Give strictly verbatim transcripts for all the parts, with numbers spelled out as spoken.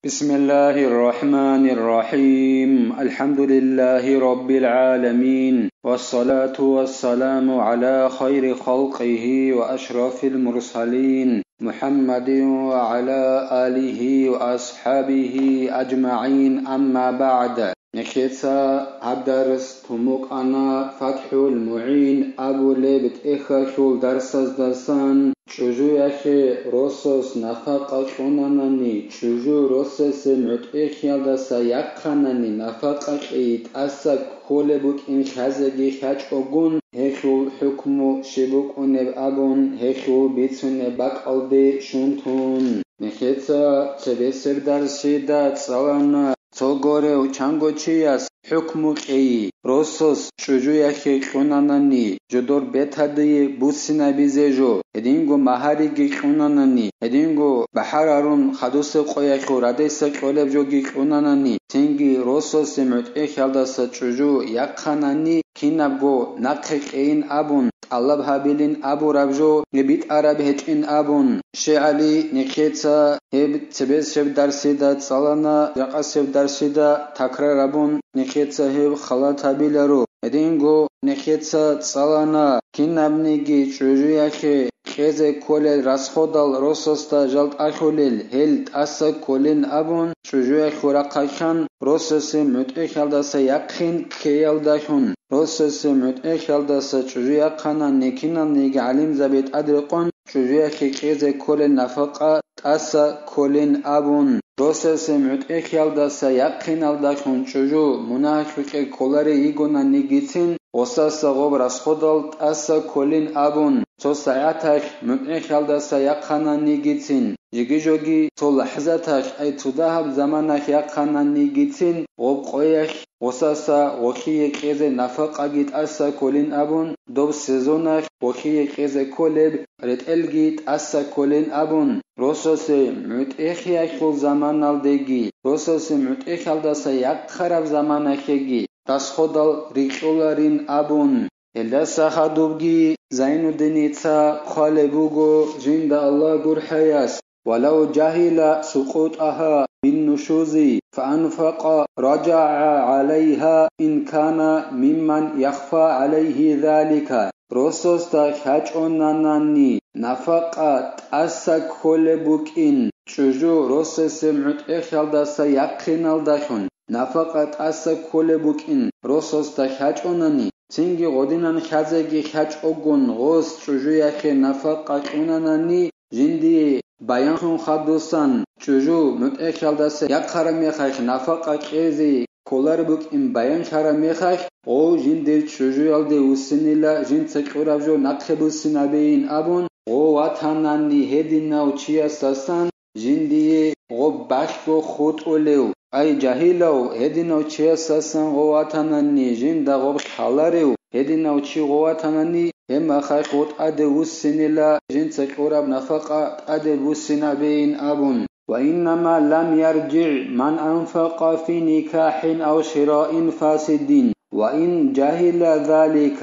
بسم الله الرحمن الرحيم. الحمد لله رب العالمين. والصلاة والسلام على خير خلقه وأشرف المرسلين محمد وعلى آله وأصحابه أجمعين. أما بعد. Нехеца гьаб дарс тумукъана ФатхӀул МугӀин абулеб тӀехьалъул дарсаздасан. ЧӀужуяхъе росас нафакъа кьунанани, чӀужу росасе мутӀигӀлъиялдаса яхъанани, нафакъа кьей тӀаса кколеб букӀин лъазеги хьачӀогун, гьелъул хӀукму щиб букӀунеб абун, гьелъул бицунеб бакӀалде щун тун. Нехеца цебесеб дарсида цӀалана цо горев чанго чияс хӀукму кьей, росас чӀужуяхъе кьунанани, жодор бетадие буссинабизе жо, гьединго магьариги кьунанани, гьединго бахӀарарун хадусеб къоялъул радеса кьолеб жоги кьунанани, цинги росасе мутӀигӀлъиялдаса чӀужу яхъанани, кинабго нахъе кьейин абун, тӀалаб гьабилин абураб жо, битӀараб гьечӀин абун. ЩегӀали нехеца гьеб цебесеб дарсида цӀалана, жакъасеб дарсида такрар абун, нехеца гьеб халат гьабиларо. Гьединго нехеца цӀалана, кинабниги чӀужуяхъе кьезе кколел расходал росасда жал тӀалъулел, гьел тӀаса кколин абун, чӀужуялъул рахъалъан росасе мутӀигӀлъиялдаса яхъин ккеялдалъун. Росасе мутӀигӀлъиялдаса чӀужу яхъанани, киналниги гӀалимзаби тӀадрекъон, чӀужуялъе кьезе кколел нафакъа тӀаса кколин абун. Росасе мутӀигӀлъиялдаса яхъиналдалъун чӀужу мунагьалъукье кколарей йигонанигицин, гъосаса гъоб расходал тӀаса кколин абун, цо сагӀаталъ мутӀигӀлъиялдаса яхъананигицин, жиги-жоги цо лахӀзаталъ, ай цо дагьаб заманалъ яхъананигицин, гъоб къоялъ гъосаса гъолъие кьезе нафакъаги тӀаса кколин абун, доб сезоналъ гъолъие кьезе кколеб ретӀелги тӀаса кколин абун, росасе мутӀигӀлъиялъул заманалдеги, росасе мутӀигӀлъиялдаса яхъараб заманалъеги расходал рикьуларин абун. Гьелдаса хадубги Зайнуддиница хъвалеб буго жинда Аллагь гурхӀаяс: ولو جهل سقوطها بالنشوز فأنفق رجع عليها إن كان ممن يخفى عليه ذلك. Росасда хьачӀонанани нафакъа тӀаса кколеб букӀин, чӀужу росасе мутӀигӀлъиялдаса яхъиналдалъун, нафакъа тӀаса кколеб букӀин росасда хьачӀонани, цинги гъодинан хьазеги хьачӀогун гъос чӀужуяхъе нафакъа кьунанани, жиндие баянлъун хадусан, чӀужу мутӀигӀлъиялдаса яхъараб мехалъ нафакъа кьезе кколар букӀин баянлъараб мехалъ, гъов жиндир чӀужуялде вуссинила, жинца кьураб жо нахъе буссинабейин абун, гъов ватанани гьединав чиясдасан жиндие гъоб балъго хутӀулев, ай, жагьилав гьединав чиясдасан гъов ватанани жинда гъоб лъаларев, гьединав чи гъов ватанани, гьеб мехалъ гъов тӀаде вуссинила, жинца кьураб нафакъа тӀаде буссинабейин абун. وإنما لم يرجع من أنفق في نكاح أو شراء فاسد وإن جهل ذلك.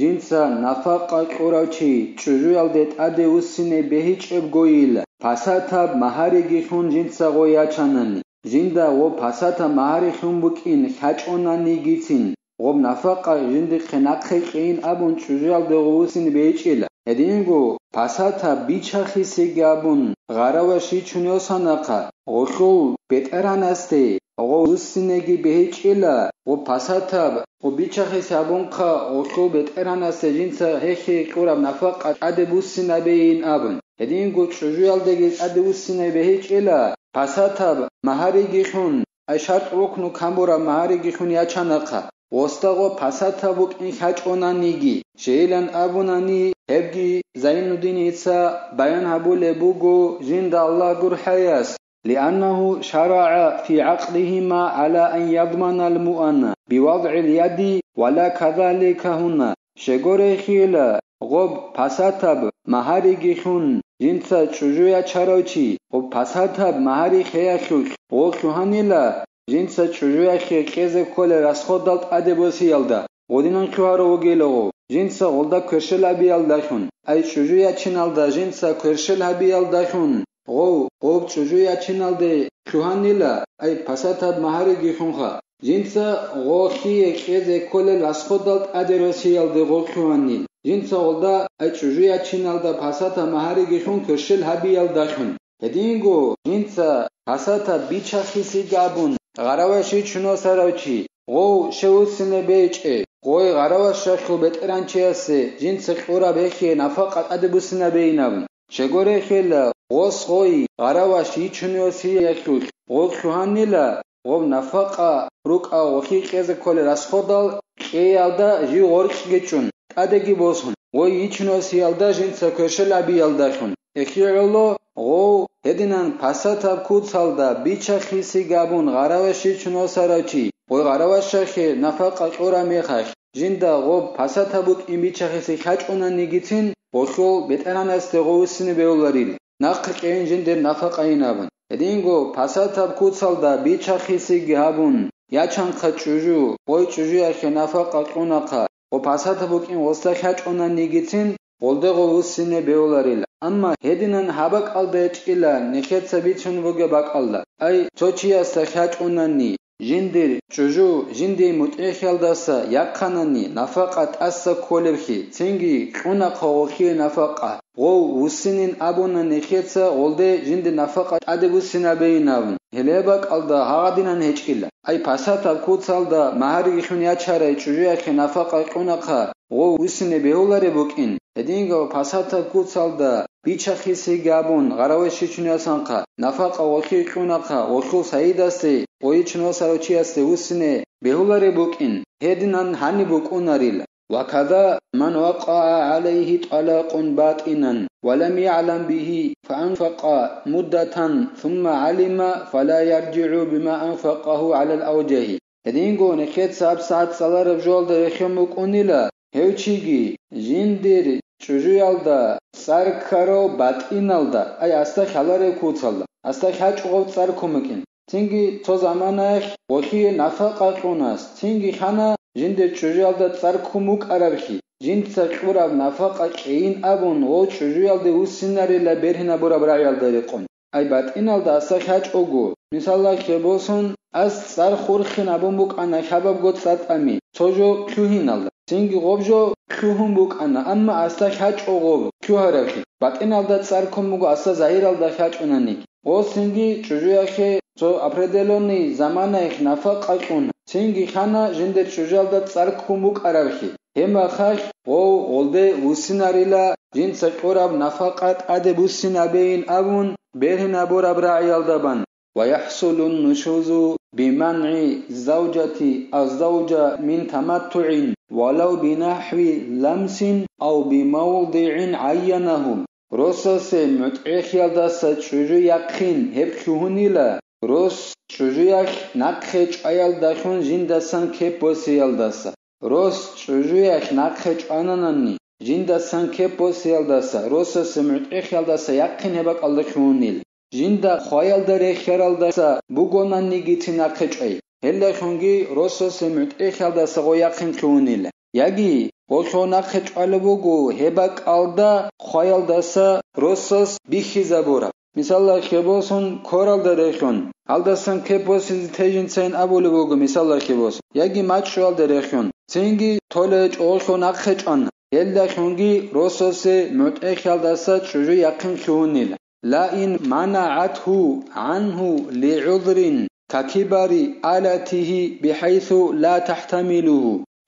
Жинца нафакъа кьурав чи чӀужуялде тӀаде вуссине бегьичӀебгойила, пасатаб магьариги лъун жинца гъо ячанани, жинда гъо пасатаб магьари лъун букӀин хьачӀонанигицин, гъоб нафакъа жиндихъе нахъе кьейин абун чӀужуялде гъо вуссине бегьичӀила. Гьединго пасатаб бичахисеги абун, гъараваш ричун йосанахъа, гъолъул бетӀергьанасде гъо вуссинеги бегьичӀила, гъо пасатаб, гъо бичахисе абунхъа, гъолъул бетӀергьанасде жинца гьехие кьураб нафакъа тӀаде буссинабейин абун. Гьединго чӀужуялдеги тӀаде вуссине бегьичӀила, пасатаб магьариги лъун, ай шартӀ-рукну камураб магьариги лъун ячанахъа. Гъосда гъо пасатаб букӀин хьачӀонаниги, щайилан абунани, гьебги Зайнуддиница баян гьабулеб буго жинда Аллагь гурхӀаяс: لأنه شرع في عقدهما على أن يضمن المؤن بوضع اليد ولا كذلك هنا. Щегорехила, гъоб пасатаб магьариги лъун, жинца чӀужу ячарав чи, гъоб пасатаб магьари хеялъулъ гъо лъугьанила, жинца чӀужуяхъе кьезе кколел расходал тӀаде босиялда, гъодинан лъугьарав вугелаго, жинца гъолда кверщел гьабиялдалъун, ай чӀужу ячиналда жинца кверщел гьабиялдалъун, гъов, гъоб чӀужу ячиналде лъугьанила, ай пасатаб магьаригихъунха. Жинца гъолъие кьезе кколел расходал тӀаде росиялде гъол лъугьанил. Жинца гъолда, ай чӀужу ячиналда пасатаб магьаригихъун кверщел гьабиялдалъун. Гьединго жинца пасатаб бичахиси габун, гъараваш ичун васарав чи, гъов щев вуссине бейчӀеб, гъой гъаравашалъул бетӀеранчиясе жинца кьураб гьехие нафакъа тӀаде буссинабейин абун. Щегорехила гъос гъой гъараваш ичун васиялъулъ гъов лъугьанила, гъоб нафакъа рукӀа гъолъие кьезе кколел расходал кьеялда жив гъоркьги чӀун, тӀадеги босун, гъой ичун васиялда жинца кверщел гьабиялдалъун. Эхиялъул гъов гьединан пасатаб куцалда бичахиси габун гъараваш ичун васарав чи, гъой гъаравашалъе нафакъа кьураб мехалъ, жинда гъоб пасатаб букӀин бичахиси хьачӀунанигицин, гъолъул бетӀеранасде гъов вуссине бегьуларил, нахъе кьейин жиндир нафакъайин абун. Гьединго пасатаб куцалда бичахисиги гьабун, ячанхъа чӀужу, гъой чӀужуялъе нафакъа кьунахъа, гъо пасатаб букӀин гъосда хьачӀунанигицин, гъолде гъов вуссине бегьуларила. Амма гьединан гьаб бакӀалда гьечӀила нехеца бицун бугеб бакӀалда, ай, цо чиясда хьачӀунани, жиндир чӀужу жиндие мутӀигӀлъиялдаса яхъанани нафакъа тӀаса кколеблъи, цинги кьунахъа гъолъие нафакъа, гъов вуссинин абуна нехеца гъолде жинде нафакъа тӀаде буссинабейин абун. Гьеле бакӀалда гьагъадинан гьечӀила. Ай пасатаб куцалда магьаригилъун ячарай чӀужуялъе нафакъа кьунахъа гъов вуссине бегьулареб букӀин, гьединго пасатаб куцалда бичахиси габун гъараве щичун ясанхъа, нафакъа гъолъие кьунахъа, гъолъул сайидасде, гъойичун васарав чиясде вуссине бегьулареб букӀин, гьединан гьаниб букӀунарила. وكذا من وقع عليه طلاق باطنا ولم يعلم به فأنفق مدة ثم علم فلا يرجع بما أنفقه على الأوجه. Гьединго нехеца гьабсагӀат цӀалараб жоялда рехион букӀунила, гьев чиги жиндир чӀужуялда цӀар ккарав батӀиналда, ай, асда хьаларев куцалда, асда хьачӀого цӀар ккун букӀин. Цинги цо заманаялъ гъолъие нафакъа кьунас, цинги хана жиндир чӀужуялда цӀар ккун букӀараблъи, жинца кьураб нафакъа кьейин абун гъов чӀужуялде вуссинарила бергьинабураб рагӀиялда рекъон. Ай батӀиналда асда хьачӀого, мисалалъе босун, ас цӀар хурхин абун букӀана хабабго цӀар тӀами, цо жо лъугьиналда, цинги гъоб жо лъугьун букӀана, амма асда хьачӀо гъоб лъугьараблъи, батӀиналда цӀар ккун буго асда загьиралда хьачӀунаниги. Гъосинги чӀужуялъе цо определённый заманаялъ нафакъа кьуна, цинги хана жиндир чӀужуялда цӀар ккун букӀараблъи, гьеб мехалъ гъов гъолде вуссинарила жинца кьураб нафакъа тӀаде буссинабейин абун бергьинабураб рагӀиялда бан. ويحصل النشوز بمنع زوجة الزوجة من تمتع ولو بنحو لمس أو بموضع عينه. Росасе мутӀигӀлъиялдаса чӀужу яхъин гьеб лъугьунила, рос чӀужуялъ нахъе чӀваялдалъун жиндасан кеп босиялдаса. Рос чӀужуялъ нахъе чӀвананани, жиндасан кеп босиялдаса, росасе мутӀигӀлъиялдаса яхъин гьеб бакӀалда лъугьунила. Жинда хваялда рехьаралдаса бугонаниги цин нахъе чӀвай. Гьелдалъунги росасе мутӀигӀлъиялдаса гъо яхъин лъугьунила. Яги, гъолъо нахъе чӀвалеб буго гьеб бакӀалда хваялдаса росас бихьизабураб. Мисалалъе босун, коралда рехьун, гьалдасан кеп босизе тей жинцайин абулеб буго, мисалалъе босун, яги мачӀчӀуялда рехьун, цинги толей чӀолъун нахъе чӀван, гьелдалъунги росасе мутӀигӀлъиялдаса чӀужу яхъин лъугьунила. لئن منعته عنه لعذر ككبر آلته بحيث لا تحتمله.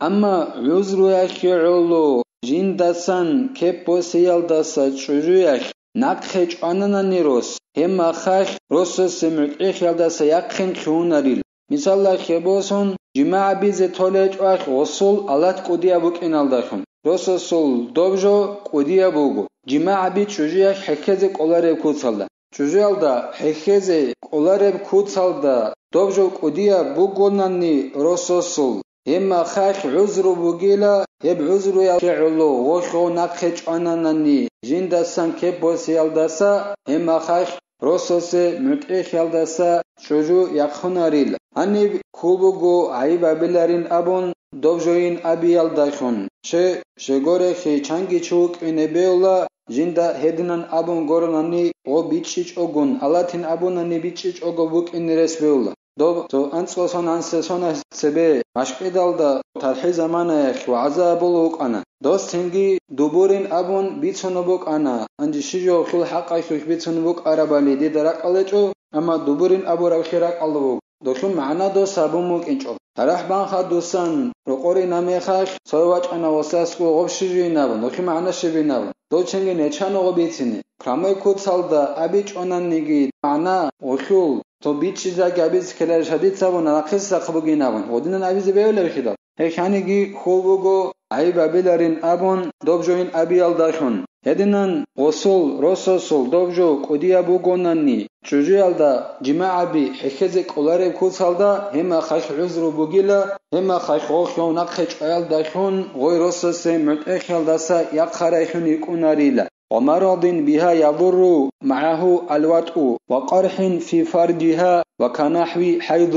Амма гӀузруялъе гӀоло жиндасан кеп босиялдаса чӀужуялъ нахъе чӀвананани рос, гьеб мехалъ росасе мутӀигӀлъиялдаса яхъин лъугьунарил. Мисалалъе босун, жимагӀ гьабизе толей чӀвалъ гъосул алат кӀудияб букӀиналдалъун, росасул доб жо кӀудияб буго, жимагӀ гьаби чӀужуялъ хӀехьезе кӀолареб куцалда. ЧӀужуялда хӀехьезе кӀолареб куцалда доб жо кӀудияб бугонани росасул, гьеб мехалъ гӀузру бугила, гьеб гӀузруялъе гӀоло гъолъо нахъе чӀвананани жиндасан кеп босиялдаса, гьеб мехалъ росасе мутӀигӀлъиялдаса чӀужу яхъунарил. Гьаниб ккол буго гӀайиб гьабиларин абун доб жойин абиялдалъун. Че, щегорехъи, чанги чи вукӀине бегьула, жинда гьединан абун горанани гъо бичӀчӀичӀогун, алатин абунани бичӀчӀичӀого букӀине рес бегьула. Доб цо анцӀго сон ансе сонас цебе машкӀидалда тархӀи заманаялъ вагӀза абулев вукӀана. Дос цинги дубурин абун бицунеб букӀана, гьанже щиб жо хьул хӀакъалъулъ бицунеб букӀарабали дида ракӀалда гьечӀо, амма дубурин абураблъи ракӀалда буго. Долъул магӀна дос гьабун букӀинчӀо. ТарахӀ банха дусан рокъоринаб мехалъ, цо вачӀана ва сасго гъоб щиб жо инабун, долъул магӀна щиб инабун. Дов чинги нечаного бицине. Крамой куцалда абичӀонаниги магӀна гъолъул, цо бичӀчӀизаги абизе ккеларищ гьадица абуна, нахъисахъ бугин абун, гъодинан абизе бегьулеб хидал. Гьеб гьаниги хьул буго, гӀайиб абиларин абун, доб жойин абиялдалъун. Гьединан гъосул, росасул доб жо кӀудияб бугонани, чӀужуялда жимагӀаби хӀехьезе кӀолареб куцалда, гьеб мехалъ гӀузру бугила, гьеб мехалъ гъолъул нахъе чӀваялдалъун гъой росасе мутӀигӀлъиялдаса яхъарайлъун йикӀунарила. ومرض بها يضر معه الوطء وقرح في فرجها وكنحو حيض.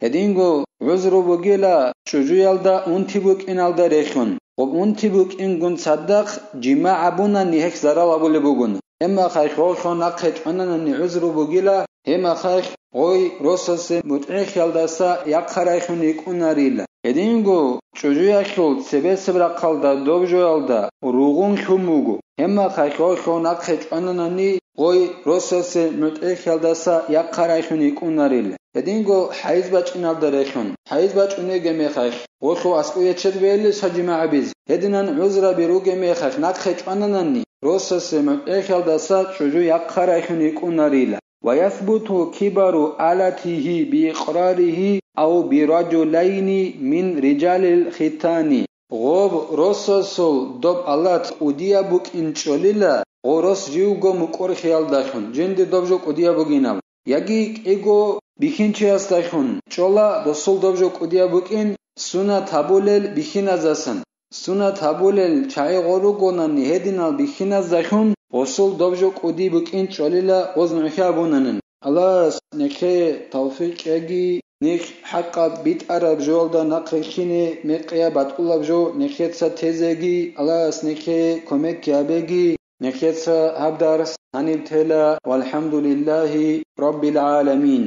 Гьединго гӀузру бугила чӀужуялда унти букӀиналда рехун. Гъоб унти букӀингун цадахъ жимагӀ гьабунани гьелъ зарал гьабулеб бугун. Гьеб мехалъ гъолъул нахъе чӀвананани гӀузру бугила, гьеб мехалъ гъой росасе мутӀигӀлъиялдаса яхъарайлъун йикӀунарила. Гьединго чӀужуялъул цебесеб рахъалда доб жоялда ругъун лъун буго. Гьеб мехалъ гъолъул нахъе чӀвананани гъой росасе мутӀигӀлъиялдаса яхъарайлъун йикӀунарила. Гьединго хӀайз бачӀиналда рехун. ХӀайз бачӀунеб мехалъ гъолъул аскӀов ячезе бегьулищ жимагӀ гьабизе? Гьединан гӀузраби ругеб мехалъ нахъе чӀвананани, росасе мутӀигӀлъиялдаса чӀужу яхъарайлъун йикӀунарила. ويثبت كبر آلته بإقراره أو برجلين من رجال الختان. Гъоб росасул доб алат кӀудияб букӀин чӀолила, гъо рос живго мукӀурлъиялдалъун, жинди доб жо кӀудияб бугинаб. Яги кӀиго бихьинчиясдалъун чӀола досул доб жо кӀудияб букӀин, сунат гьабулел бихьиназасан. Сунат гьабулел чагӀи гъо ругонани гьединал бихьиназдалъун гъосул доб жо кӀуди букӀин чӀолила гъоз нухӀи абунанин. Аллагьас нехее тавфикъ кьеги, нехь хӀакъаб битӀараб жоялда нахъе лъине мекъияб батӀулаб жо нехеца тезеги, Аллагьас нехее кумекги гьабеги, нехеца гьаб дарс гьаниб тела, валхӀамдулиллагьи раббил гӀаламин.